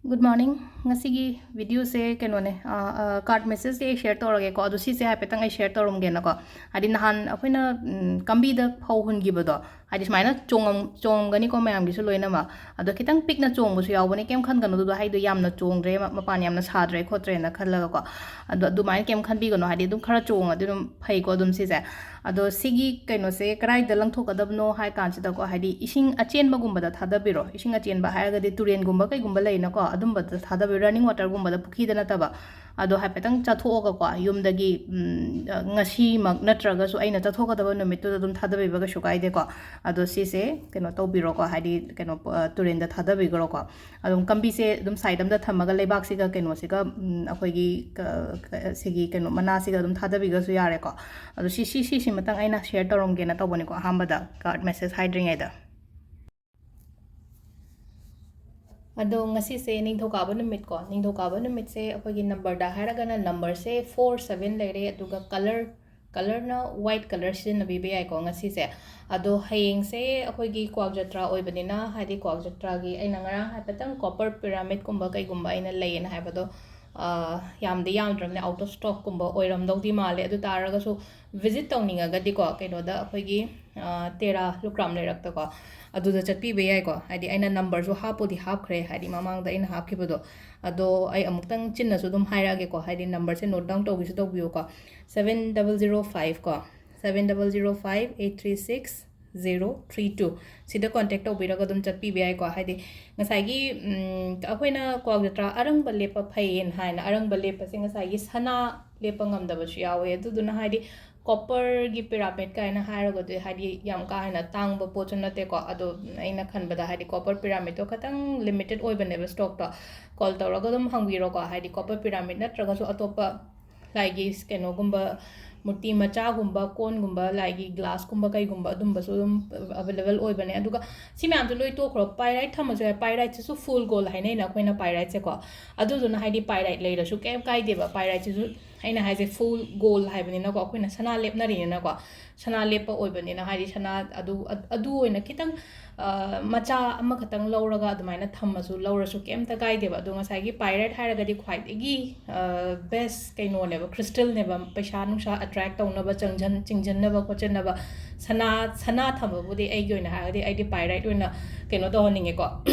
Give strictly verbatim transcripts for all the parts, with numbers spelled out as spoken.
Good morning. ꯉꯁꯤꯒꯤ videoꯁꯦ ꯀꯩꯅꯣꯅꯦ, card messageꯇꯤ ꯑꯩ share ꯇꯧꯔꯒꯦꯀꯣ, ꯑꯗꯣ ꯁꯤꯁꯦ ꯍꯥꯏꯐꯦꯠꯇꯪ ꯑꯩ share ꯇꯧꯔꯝꯒꯦꯅꯀꯣ꯫ ꯍꯥꯏꯗꯤ ꯅꯍꯥꯟ ꯑꯩꯈꯣꯏꯅ ꯎꯝ, ꯀꯝꯕꯤꯗ ꯐꯧ ꯍꯨꯟꯈꯤꯕꯗꯣ, ꯍꯥꯏꯗꯤ ꯁꯨꯃꯥꯏꯅ ꯆꯣꯡꯉꯝ ꯆꯣꯡꯉꯝꯒꯅꯤꯀꯣ ꯃꯌꯥꯝꯒꯤꯁꯨ ꯂꯣꯏꯅꯃꯛ꯫ ꯑꯗꯣ ꯈꯤꯇꯪ ꯄꯤꯛꯅ ꯆꯣꯡꯕꯁꯨ ꯌꯥꯎꯕꯅꯦ, ꯀꯩꯝ ꯈꯟꯒꯅꯨ ꯑꯗꯨꯗꯣ, ꯍꯥꯏꯗꯣ ꯌꯥꯝꯅ ꯆꯣꯡꯗ꯭ꯔꯦ, ꯃ- ꯃꯄꯥꯟ ꯌꯥꯝꯅ ꯁꯥꯗ꯭ꯔꯦ ꯈꯣꯠꯇ꯭ꯔꯦꯅ ꯈꯜꯂꯒꯀꯣ꯫ ꯑꯗꯣ ꯑꯗꯨꯃꯥꯏꯅ ꯀꯩꯝ ꯈꯟꯕꯤꯒꯅꯨ, ꯍꯥꯏꯗꯤ ꯑꯗꯨꯝ ꯈꯔ ꯆꯣꯡꯉꯗꯤ ꯑꯗꯨꯝ ꯐꯩꯀꯣ ꯑꯗꯨꯝ ꯁꯤꯁꯦ꯫ ꯑꯗꯣ ꯁꯤꯒꯤ ꯀꯩꯅꯣꯁꯦ ꯀꯗꯥꯏꯗ ꯂꯪꯊꯣꯛꯀꯗꯕꯅꯣ ꯍꯥꯏ ꯀꯥꯟꯁꯤꯗꯀꯣ, ꯍꯥꯏꯗꯤ ꯏꯁꯤꯡ ꯑꯆꯦꯟꯕꯒꯨꯝꯕꯗ ꯊꯥꯗꯕꯤꯔꯣ꯫ ꯏꯁꯤꯡ ꯑꯆꯦꯟꯕ ꯍꯥꯏꯔꯒꯗꯤ ꯇꯨꯔꯦꯟꯒꯨꯝꯕ ꯀꯩꯒꯨꯝꯕ ꯂꯩꯅꯀꯣ, ꯑꯗꯨꯝꯕꯗ ꯊꯥꯗꯕꯤꯔꯣ, running waterꯒꯨꯝꯕꯗ, ꯄꯨꯈ꯭ꯔꯤꯗ ꯅꯠꯇꯕ꯫ ꯑꯗꯣ ꯍꯥꯏꯐꯦꯠꯇꯪ ꯆꯠꯊꯣꯛꯑꯒꯀꯣ, ꯌꯨꯝꯗꯒꯤ ꯎꯝ, ꯉꯁꯤꯃꯛ ꯅꯠꯇ꯭ꯔꯒꯁꯨ ꯑꯩꯅ ꯆꯠꯊꯣꯛꯀꯗꯕ ꯅꯨꯃꯤꯠꯇꯨꯗ ꯑꯗꯨꯝ ꯊꯥꯗꯕꯤꯕ ꯀꯩꯁꯨ ꯀꯥꯏꯗꯦꯀꯣ꯫ ꯑꯗꯣ ꯁꯤꯁꯦ ꯀꯩꯅꯣ ꯇꯧꯕꯤꯔꯣꯀꯣ, ꯍꯥꯏꯗꯤ ꯀꯩꯅꯣ ꯇꯨꯔꯦꯟꯗ ꯊꯥꯗꯕꯤꯈ꯭ꯔꯣꯀꯣ꯫ ꯑꯗꯨꯝ ꯀꯝꯕꯤꯁꯦ ꯑꯗꯨꯝ side ꯑꯃꯗ ꯊꯝꯃꯒ ꯂꯩꯕꯥꯛꯁꯤꯒ ꯀꯩꯅꯣꯁꯤꯒ ꯎꯝ, ꯑꯩꯈꯣꯏꯒꯤ ꯀ- ꯀ- ꯁꯤꯒꯤ ꯀꯩꯅꯣ ꯃꯅꯥꯁꯤꯒ ꯑꯗꯨꯝ ꯊꯥꯗꯕꯤꯈ꯭ꯔꯁꯨ ꯌꯥꯔꯦꯀꯣ꯫ ꯑꯗꯣ ꯁꯤ ꯁꯤ ꯁꯤꯁꯤꯃꯇꯪ ꯑꯩꯅ share ꯇꯧꯔꯝꯒꯦꯅ ꯇꯧꯕꯅꯤꯀꯣ, ꯑꯍꯥꯟꯕꯗ card message ꯍꯥꯏꯗ꯭ꯔꯤꯉꯩꯗ꯫ ꯑꯗꯣ ꯉꯁꯤꯁꯦ ꯅꯤꯡꯊꯧꯀꯥꯕ ꯅꯨꯃꯤꯠꯀꯣ, ꯅꯤꯡꯊꯧꯀꯥꯕ ꯅꯨꯃꯤꯠꯁꯦ ꯑꯩꯈꯣꯏꯒꯤ numberꯗ ꯍꯥꯏꯔꯒꯅ numberꯁꯦ four seven ꯂꯩꯔꯦ, ꯑꯗꯨꯒ colour colourꯅ white colour ꯁꯤꯖꯤꯟꯅꯕꯤꯕ ꯌꯥꯏꯀꯣ ꯉꯁꯤꯁꯦ꯫ ꯑꯗꯣ ꯍꯌꯦꯡꯁꯦ ꯑꯩꯈꯣꯏꯒꯤ ꯀ꯭ꯋꯥꯛ ꯖꯇ꯭ꯔꯥ ꯑꯣꯏꯕꯅꯤꯅ, ꯍꯥꯏꯗꯤ ꯀ꯭ꯋꯥꯛ ꯖꯇ꯭ꯔꯥꯒꯤ ꯑꯩꯅ ꯉꯔꯥꯡ ꯍꯥꯏꯐꯦꯠꯇꯪ copper pyramidꯀꯨꯝꯕ ꯀꯩꯒꯨꯝꯕ ꯑꯩꯅ ꯂꯩꯌꯦꯅ ꯍꯥꯏꯕꯗꯣ, ꯑ, ꯌꯥꯝꯗꯤ ꯌꯥꯝꯗ꯭ꯔꯕꯅꯦ, out of stockꯀꯨꯝꯕ ꯑꯣꯏꯔꯝꯗꯧꯗꯤ ꯃꯥꯜꯂꯦ꯫ ꯑꯗꯨ ꯇꯥꯔꯒꯁꯨ visit ꯇꯧꯅꯤꯡꯉꯒꯗꯤꯀꯣ, ꯀꯩꯅꯣꯗ ꯑꯩꯈꯣꯏꯒꯤ ꯑ, ꯇꯦꯔꯥ ꯂꯨꯀ꯭ꯔꯥꯝ ꯂꯩꯔꯛꯇꯀꯣ, ꯑꯗꯨꯗ ꯆꯠꯄꯤꯕ ꯌꯥꯏꯀꯣ꯫ ꯍꯥꯏꯗꯤ ꯑꯩꯅ numberꯁꯨ ꯍꯥꯞꯄꯨꯗꯤ ꯍꯥꯞꯈ꯭ꯔꯦ, ꯍꯥꯏꯗꯤ ꯃꯃꯥꯡꯗ ꯑꯩꯅ ꯍꯥꯞꯈꯤꯕꯗꯣ꯫ ꯑꯗꯣ ꯑꯩ ꯑꯃꯨꯛꯇꯪ ꯆꯤꯟꯅꯁꯨ ꯑꯗꯨꯝ ꯍꯥꯏꯔꯛꯑꯒꯦꯀꯣ, ꯍꯥꯏꯗꯤ numberꯁꯦ note down ꯇꯧꯒꯦꯁꯨ ꯇꯧꯕꯤꯌꯨꯀꯣ, seven double zero five ꯀꯣ, seven double zero five eight three six zero three two꯫ ꯁꯤꯗ contact ꯇꯧꯕꯤꯔꯒ ꯑꯗꯨꯝ ꯆꯠꯄꯤꯕ ꯌꯥꯏꯀꯣ꯫ ꯍꯥꯏꯗꯤ ꯉꯁꯥꯏꯒꯤ ꯎꯝ, ꯑꯩꯈꯣꯏꯅ ꯀ꯭ꯋꯥꯛ ꯖꯇ꯭ꯔꯥ ꯑꯔꯪꯕ ꯂꯦꯞꯄ ꯐꯩꯌꯦꯅ ꯍꯥꯏꯅ, ꯑꯔꯪꯕ ꯂꯦꯞꯄꯁꯦ ꯉꯁꯥꯏꯒꯤ ꯁꯅꯥ ꯂꯦꯞꯄ ꯉꯝꯗꯕꯁꯨ ꯌꯥꯎꯋꯦ꯫ ꯑꯗꯨꯗꯨꯅ ꯍꯥꯏꯗꯤ copperꯒꯤ pyramid ꯀꯥꯏꯅ ꯍꯥꯏꯔꯒꯗꯤ ꯍꯥꯏꯗꯤ ꯌꯥꯝ ꯀꯥ ꯍꯦꯟꯅ ꯇꯥꯡꯕ ꯄꯣꯠꯁꯨ ꯅꯠꯇꯦꯀꯣ꯫ ꯑꯗꯣ ꯑꯩꯅ ꯈꯟꯕꯗ ꯍꯥꯏꯗꯤ copper pyramidꯇꯣ ꯈꯇꯪ limited ꯑꯣꯏꯕꯅꯦꯕ stockꯇꯣ꯫ Call ꯇꯧꯔꯒ ꯑꯗꯨꯝ ꯍꯪꯕꯤꯔꯣꯀꯣ, ꯍꯥꯏꯗꯤ copper pyramid ꯅꯠꯇ꯭ꯔꯒꯁꯨ ꯑꯇꯣꯞꯄ ꯂꯥꯏꯒꯤ ꯀꯩꯅꯣꯒꯨꯝꯕ ꯃꯨꯔꯇꯤ ꯃꯆꯥꯒꯨꯝꯕ, ꯀꯣꯟꯒꯨꯝꯕ, ꯂꯥꯏꯒꯤ ꯒ꯭ꯂꯥꯁꯀꯨꯝꯕ ꯀꯩꯒꯨꯝꯕ ꯑꯗꯨꯝꯕꯁꯨ ꯑꯗꯨꯝ ꯑꯦꯕꯥꯏꯂꯦꯕꯜ ꯑꯣꯏꯕꯅꯦ꯫ ꯑꯗꯨꯒ ꯁꯤ ꯃꯌꯥꯝꯁꯦ ꯂꯣꯏ ꯇꯣꯛꯈ꯭ꯔꯣ, ꯄꯥꯏꯔꯥꯏꯠ ꯊꯝꯃꯁꯨ ꯌꯥꯏ꯫ ꯄꯥꯏꯔꯥꯏꯠꯁꯤꯁꯨ ꯐꯨꯜ ꯒꯣꯜ ꯍꯥꯏꯅꯩꯅ ꯑꯩꯈꯣꯏꯅ ꯄꯥꯏꯔꯥꯏꯠꯁꯦꯀꯣ꯫ ꯑꯗꯨꯗꯨꯅ ꯍꯥꯏꯗꯤ ꯄꯥꯏꯔꯥꯏꯠ ꯂꯩꯔꯁꯨ ꯀꯩꯝ ꯀꯥꯏꯗꯦꯕ꯫ ꯄꯥꯏꯔꯥꯏꯠꯁꯤꯁꯨ ꯑꯩꯅ ꯍꯥꯏꯁꯦ ꯐꯨꯜ ꯒꯣꯜ ꯍꯥꯏꯕꯅꯤꯅꯀꯣ, ꯑꯩꯈꯣꯏꯅ ꯁꯅꯥ ꯂꯦꯞꯅꯔꯤꯅꯤꯅꯀꯣ꯫ ꯁꯅꯥ ꯂꯦꯞꯄ ꯑꯣꯏꯕꯅꯤꯅ ꯍꯥꯏꯗꯤ ꯁꯅꯥ ꯑꯗꯨ, ꯑꯗꯨ ꯑꯣꯏꯅ ꯈꯤꯇꯪ, ꯑ, ꯃꯆꯥ ꯑꯃꯈꯛꯇꯪ ꯂꯧꯔꯒ ꯑꯗꯨꯃꯥꯏꯅ ꯊꯝꯃꯁꯨ, ꯂꯧꯔꯁꯨ ꯀꯩꯝꯇ ꯀꯥꯏꯗꯦꯕ꯫ ꯑꯗꯣ ꯉꯁꯥꯏꯒꯤ ꯄꯥꯏꯔꯥꯏꯠ ꯍꯥꯏꯔꯒꯗꯤ ꯈ꯭ꯋꯥꯏꯗꯒꯤ, ꯑ, ꯕꯦꯁ ꯀꯩꯅꯣꯅꯦꯕ, ꯀ꯭ꯔꯤꯁꯇꯜꯅꯦꯕ, ꯄꯩꯁꯥ ꯅꯨꯡꯁꯥ ꯑꯦꯇ꯭ꯔꯦꯛ ꯇꯧꯅꯕ, ꯆꯪꯖꯟ-, ꯆꯤꯡꯁꯤꯟꯅꯕ ꯈꯣꯠꯆꯟꯅꯕ꯫ ꯁꯅꯥ, ꯁꯅꯥ ꯊꯝꯕꯕꯨꯗꯤ ꯑꯩꯒꯤ ꯑꯣꯏꯅ ꯍꯥꯏꯔꯒꯗꯤ ꯑꯩꯗꯤ ꯄꯥꯏꯔꯥꯏꯠ ꯑꯣꯏꯅ ꯀꯩꯅꯣ ꯇꯧꯍꯟꯅꯤꯡꯉꯦꯀꯣ꯫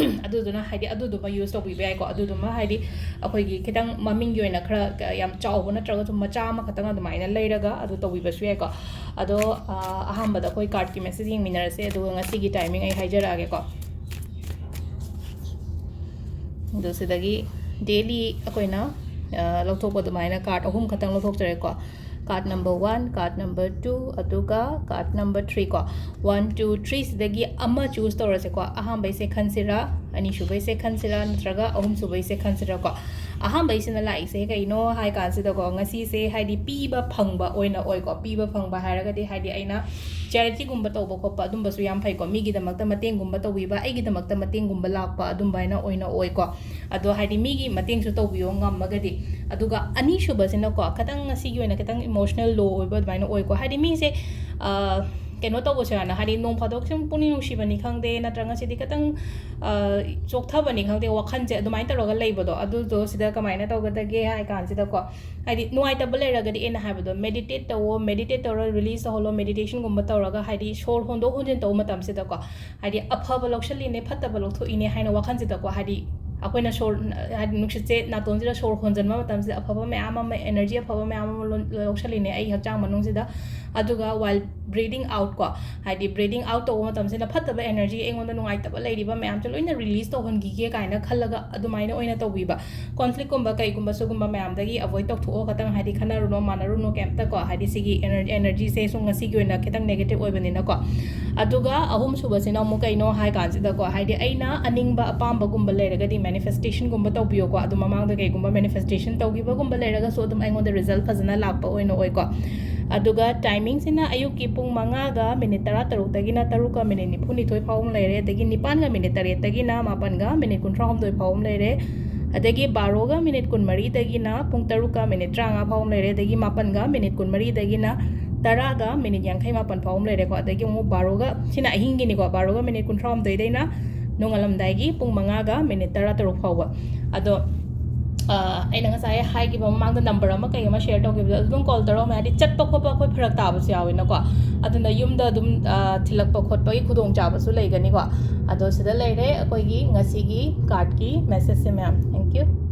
ꯑꯗꯨꯗꯨꯅ ꯍꯥꯏꯗꯤ ꯑꯗꯨꯗꯨꯃ ꯌꯨꯁ ꯇꯧꯕꯤꯕ ꯌꯥꯏꯀꯣ꯫ ꯑꯗꯨꯗꯨꯃ ꯍꯥꯏꯗꯤ ꯑꯩꯈꯣꯏꯒꯤ ꯈꯤꯇꯪ ꯃꯃꯤꯡꯒꯤ ꯑꯣꯏꯅ ꯈꯔ ꯌꯥꯝ ꯆꯥꯎꯕ ꯅꯠꯇ꯭ꯔꯒꯁꯨ ꯃꯆꯥ ꯑꯃꯈꯛꯇꯪ ꯑꯗꯨꯃꯥꯏꯅ ꯂꯩꯔꯒ ꯑꯗꯨ ꯇꯧꯕꯤꯕꯁꯨ ꯌꯥꯏꯀꯣ꯫ ꯑꯗꯣ, ꯑ, ꯑꯍꯥꯟꯕꯗ ꯑꯩꯈꯣꯏ ꯀꯥꯔꯠꯀꯤ ꯃꯦꯁꯦꯖ ꯌꯦꯡꯃꯤꯟꯅꯔꯁꯦ, ꯑꯗꯨꯒ ꯉꯁꯤꯒꯤ ꯇꯥꯏꯃꯤꯡ ꯑꯩ ꯍꯥꯏꯖꯔꯛꯑꯒꯦꯀꯣ꯫ ꯑꯗꯣ ꯁꯤꯗꯒꯤ ꯗꯦꯂꯤ ꯑꯩꯈꯣꯏꯅ, ꯑ, ꯂꯧꯊꯣꯛꯄ ꯑꯗꯨꯃꯥꯏꯅ ꯀꯥꯔꯠ ꯑꯍꯨꯝ ꯈꯛꯇꯪ ꯂꯧꯊꯣꯛꯆꯔꯦꯀꯣ꯫ Card number one, card number two, ꯑꯗꯨꯒ ꯀꯥꯔꯠ ꯅꯝꯕꯔ ꯊ꯭ꯔꯤ ꯀꯣ꯫ ꯋꯥꯟ, ꯇꯨ, ꯊ꯭ꯔꯤ ꯁꯤꯗꯒꯤ ꯑꯃ ꯆꯨꯁ ꯇꯧꯔꯁꯦꯀꯣ꯫ ꯑꯍꯥꯟꯕꯩꯁꯦ ꯈꯟꯁꯤꯔꯥ, ꯑꯅꯤꯁꯨꯕꯩꯁꯦ ꯈꯟꯁꯤꯔꯥ, ꯅꯠꯇ꯭ꯔꯒ ꯑꯍꯨꯝꯁꯨꯕꯩꯁꯦ ꯈꯟꯁꯤꯔꯥꯀꯣ꯫ ꯑꯍꯥꯟꯕꯩꯁꯤꯅ ꯂꯥꯛꯏꯁꯦ ꯀꯩꯅꯣ ꯍꯥꯏ ꯀꯥꯟꯁꯤꯗꯀꯣ, ꯉꯁꯤꯁꯦ ꯍꯥꯏꯗꯤ ꯄꯤꯕ ꯐꯪꯕ ꯑꯣꯏꯅ ꯑꯣꯏꯀꯣ꯫ ꯄꯤꯕ ꯐꯪꯕ ꯍꯥꯏꯔꯒꯗꯤ ꯍꯥꯏꯗꯤ ꯑꯩꯅ ꯆꯦꯔꯤꯇꯤꯒꯨꯝꯕ ꯇꯧꯕ ꯈꯣꯠꯄ ꯑꯗꯨꯝꯕꯁꯨ ꯌꯥꯝ ꯐꯩꯀꯣ꯫ ꯃꯤꯒꯤꯗꯃꯛꯇ ꯃꯇꯦꯡꯒꯨꯝꯕ ꯇꯧꯕꯤꯕ, ꯑꯩꯒꯤꯗꯃꯛꯇ ꯃꯇꯦꯡꯒꯨꯝꯕ ꯂꯥꯛꯄ ꯑꯗꯨꯝꯕ ꯍꯥꯏꯅ ꯑꯣꯏꯅ ꯑꯣꯏꯀꯣ꯫ ꯑꯗꯣ ꯍꯥꯏꯗꯤ ꯃꯤꯒꯤ ꯃꯇꯦꯡꯁꯨ ꯇꯧꯕꯤꯌꯣ ꯉꯝꯃꯒꯗꯤ꯫ ꯑꯗꯨꯒ ꯑꯅꯤꯁꯨꯕꯁꯤꯅꯀꯣ, ꯈꯤꯇꯪ ꯉꯁꯤꯒꯤ ꯑꯣꯏꯅ ꯈꯤꯇꯪ ꯏꯃꯣꯁꯅꯦꯜ ꯂꯣ ꯑꯣꯏꯕ ꯑꯗꯨꯃꯥꯏꯅ ꯑꯣꯏꯀꯣ꯫ ꯍꯥꯏꯗꯤ ꯃꯤꯁꯦ, ꯑ, ꯀꯩꯅꯣ ꯇꯧꯕꯁꯦ ꯍꯥꯏꯅ, ꯍꯥꯏꯗꯤ ꯅꯣꯡ ꯐꯥꯗꯣꯛ ꯁꯨꯝ ꯄꯨꯛꯅꯤꯡ ꯅꯨꯡꯁꯤꯕꯅꯤ ꯈꯪꯗꯦ, ꯅꯠꯇ꯭ꯔꯒ ꯉꯁꯤꯗꯤ ꯈꯤꯇꯪ, ꯑ, ꯆꯣꯛꯊꯕꯅꯤ ꯈꯪꯗꯦ, ꯋꯥꯈꯜꯁꯦ ꯑꯗꯨꯃꯥꯏꯅ ꯇꯧꯔꯒ ꯂꯩꯕꯗꯣ, ꯑꯗꯨꯗꯣ ꯁꯤꯗ ꯀꯃꯥꯏꯅ ꯇꯧꯒꯗꯒꯦ ꯍꯥꯏ ꯀꯥꯟꯁꯤꯗꯀꯣ, ꯍꯥꯏꯗꯤ ꯅꯨꯡꯉꯥꯏꯇꯕ ꯂꯩꯔꯒꯗꯤ ꯑꯩꯅ ꯍꯥꯏꯕꯗꯣ, ꯃꯦꯗꯤꯇꯦꯠ ꯇꯧꯋꯣ, ꯃꯦꯗꯤꯇꯦꯠ ꯇꯧꯔ ꯔꯤꯂꯤꯁ ꯇꯧꯍꯜꯂꯣ, ꯃꯦꯗꯤꯇꯦꯁꯟꯒꯨꯝꯕ ꯇꯧꯔꯒ ꯍꯥꯏꯗꯤ ꯁꯣꯔ ꯍꯣꯟꯗꯣꯛ ꯍꯣꯟꯖꯤꯟ ꯇꯧꯕ ꯃꯇꯝꯁꯤꯗꯀꯣ, ꯍꯥꯏꯗꯤ ꯑꯐꯕ ꯂꯧꯁꯤꯜꯂꯤꯅꯦ, ꯐꯠꯇꯕ ꯂꯧꯊꯣꯛꯏꯅꯦ ꯍꯥꯏꯅ ꯋꯥꯈꯜꯁꯤꯗꯀꯣ, ꯍꯥꯏꯗꯤ ꯑꯩꯈꯣꯏꯅ ꯁꯣꯔ, ꯍꯥꯏꯗꯤ ꯅꯨꯡꯁꯤꯠꯁꯦ ꯅꯥꯇꯣꯟꯁꯤꯗ ꯁꯣꯔ ꯍꯣꯟꯖꯟꯕ ꯃꯇꯝꯁꯤꯗ ꯑꯐꯕ ꯃꯌꯥꯝ ꯑꯃ, ꯑꯦꯅꯔꯖꯤ ꯑꯐꯕ ꯃꯌꯥꯝ ꯑꯃ ꯂꯣꯟ-, ꯂꯧꯁꯤꯜꯂꯤꯅꯦ ꯑꯩ ꯍꯛꯆꯥꯡ ꯃꯅꯨꯡꯁꯤꯗ꯫ ꯑꯗꯨꯒ while breathing out ꯀꯣ, ꯍꯥꯏꯗꯤ breathing out ꯇꯧꯕ ꯃꯇꯝꯁꯤꯗ ꯐꯠꯇꯕ ꯑꯦꯅꯔꯖꯤ, ꯑꯩꯉꯣꯟꯗ ꯅꯨꯡꯉꯥꯏꯇꯕ ꯂꯩꯔꯤꯕ ꯃꯌꯥꯝꯁꯦ ꯂꯣꯏꯅ ꯔꯤꯂꯤꯁ ꯇꯧꯍꯟꯈꯤꯒꯦ ꯀꯥꯏꯅ ꯈꯜꯂꯒ ꯑꯗꯨꯃꯥꯏꯅ ꯑꯣꯏꯅ ꯇꯧꯕꯤꯕ꯫ ꯀꯣꯟꯐ꯭ꯂꯤꯛꯀꯨꯝꯕ ꯀꯩꯒꯨꯝꯕ ꯁꯤꯒꯨꯝꯕ ꯃꯌꯥꯝꯗꯒꯤ ꯑꯦꯚꯣꯏꯗ ꯇꯧꯊꯣꯛꯑꯣ ꯈꯇꯪ, ꯍꯥꯏꯗꯤ ꯈꯟꯅꯔꯨꯅꯣ, ꯃꯥꯟꯅꯔꯨꯅꯣ ꯀꯩꯝꯇ ꯀꯣ, ꯍꯥꯏꯗꯤ ꯁꯤꯒꯤ ꯑꯦꯅꯔ-, ꯑꯦꯅꯔꯖꯤꯁꯦ ꯁꯨꯝ ꯉꯁꯤꯒꯤ ꯑꯣꯏꯅ ꯈꯤꯇꯪ ꯅꯦꯒꯦꯇꯤꯚ ꯑꯣꯏꯕꯅꯤꯅꯀꯣ꯫ ꯑꯗꯨꯒ ꯑꯍꯨꯝꯁꯨꯕꯁꯤꯅ ꯑꯃꯨꯛ ꯀꯩꯅꯣ ꯍꯥꯏ ꯀꯥꯟꯁꯤꯗꯀꯣ, ꯍꯥꯏꯗꯤ ꯑꯩꯅ ꯑꯅꯤꯡꯕ ꯑꯄꯥꯝꯕꯒꯨꯝꯕ ꯂꯩꯔꯒꯗꯤ ꯃꯦꯅꯤꯐꯦꯁꯇꯦꯁꯟꯒꯨꯝꯕ ꯇꯧꯕꯤꯌꯣꯀꯣ꯫ ꯑꯗꯨ ꯃꯃꯥꯡꯗ ꯀꯩꯒꯨꯝꯕ ꯃꯦꯅꯤꯐꯦꯁꯇꯦꯁꯟ ꯇꯧꯈꯤꯕꯒꯨꯝꯕ ꯂꯩꯔꯒꯁꯨ ꯑꯗꯨꯝ ꯑꯩꯉꯣꯟꯗ ꯔꯤꯖꯜꯠ ꯐꯖꯅ ꯂꯥꯛꯄ ꯑꯣꯏꯅ ꯑꯣꯏꯀꯣ꯫ ꯑꯗꯨꯒ timingꯁꯤꯅ ꯑꯌꯨꯛꯀꯤ ꯄꯨꯡ ꯃꯉꯥꯒ ꯃꯤꯅꯤꯠ ꯇꯔꯥꯇꯔꯨꯛꯇꯒꯤꯅ ꯇꯔꯨꯛꯀ ꯃꯤꯅꯤꯠ ꯅꯤꯐꯨꯅꯤꯊꯣꯏ ꯐꯥꯎꯕ ꯑꯃ ꯂꯩꯔꯦ, ꯑꯗꯒꯤ ꯅꯤꯄꯥꯟꯒ ꯃꯤꯅꯤꯠ ꯇꯔꯦꯠꯇꯒꯤꯅ ꯃꯥꯄꯟꯒ ꯃꯤꯅꯤꯠ ꯀꯨꯟꯊ꯭ꯔꯥꯍꯨꯝꯗꯣꯏ ꯐꯥꯎꯕ ꯑꯃ ꯂꯩꯔꯦ, ꯑꯗꯒꯤ ꯕꯥꯔꯣꯒ ꯃꯤꯅꯤꯠ ꯀꯨꯟꯃꯔꯤꯗꯒꯤꯅ ꯄꯨꯡ ꯇꯔꯨꯛꯀ ꯃꯤꯅꯤꯠ ꯇꯔꯥꯃꯉꯥ ꯐꯥꯎꯕ ꯑꯃ ꯂꯩꯔꯦ, ꯑꯗꯒꯤ ꯃꯥꯄꯟꯒ ꯃꯤꯅꯤꯠ ꯀꯨꯟꯃꯔꯤꯗꯒꯤꯅ ꯇꯔꯥꯒ ꯃꯤꯅꯤꯠ ꯌꯥꯡꯈꯩ ꯃꯥꯄꯟ ꯐꯥꯎꯕ ꯑꯃ ꯂꯩꯔꯦꯀꯣ꯫ ꯑꯗꯒꯤ ꯑꯃꯨꯛ ꯕꯥꯔꯣꯒ, ꯁꯤꯅ ꯑꯍꯤꯡꯒꯤꯅꯤꯀꯣ, ꯕꯥꯔꯣꯒ ꯃꯤꯅꯤꯠ ꯀꯨꯟꯊ꯭ꯔꯥꯍꯨꯝꯗꯣꯏꯗꯩꯅ ꯅꯣꯡꯉꯥꯜꯂꯝꯗꯥꯏꯒꯤ ꯄꯨꯡ ꯃꯉꯥꯒ ꯃꯤꯅꯤꯠ ꯇꯔꯥꯇꯔꯨꯛ ꯐꯥꯎꯕ꯫ ꯑꯗꯣ ꯑ, ꯑꯩꯅ ꯉꯁꯥꯏ ꯍꯥꯏꯈꯤꯕ ꯃꯃꯥꯡꯗ number ꯑꯃ ꯀꯩ ꯑꯃ share ꯇꯧꯈꯤꯕꯗꯣ, ꯑꯗꯨꯝ call ꯇꯧꯔꯛꯑꯣ꯫ ꯍꯥꯏꯗꯤ ꯆꯠꯄ ꯈꯣꯠꯄ ꯑꯩꯈꯣꯏ ꯐꯔꯛ ꯇꯥꯕꯁꯨ ꯌꯥꯎꯋꯤꯅꯀꯣ, ꯑꯗꯨꯅ ꯌꯨꯝꯗ ꯑꯗꯨꯝ, ꯑ, ꯊꯤꯜꯂꯛꯄ ꯈꯣꯠꯄꯒꯤ ꯈꯨꯗꯣꯡꯆꯥꯕꯁꯨ ꯂꯩꯒꯅꯤꯀꯣ꯫ ꯑꯗꯣ ꯁꯤꯗ ꯂꯩꯔꯦ ꯑꯩꯈꯣꯏꯒꯤ ꯉꯁꯤꯒꯤ cardꯀꯤ messageꯁꯦ ꯃꯌꯥꯝ꯫ Thank you꯫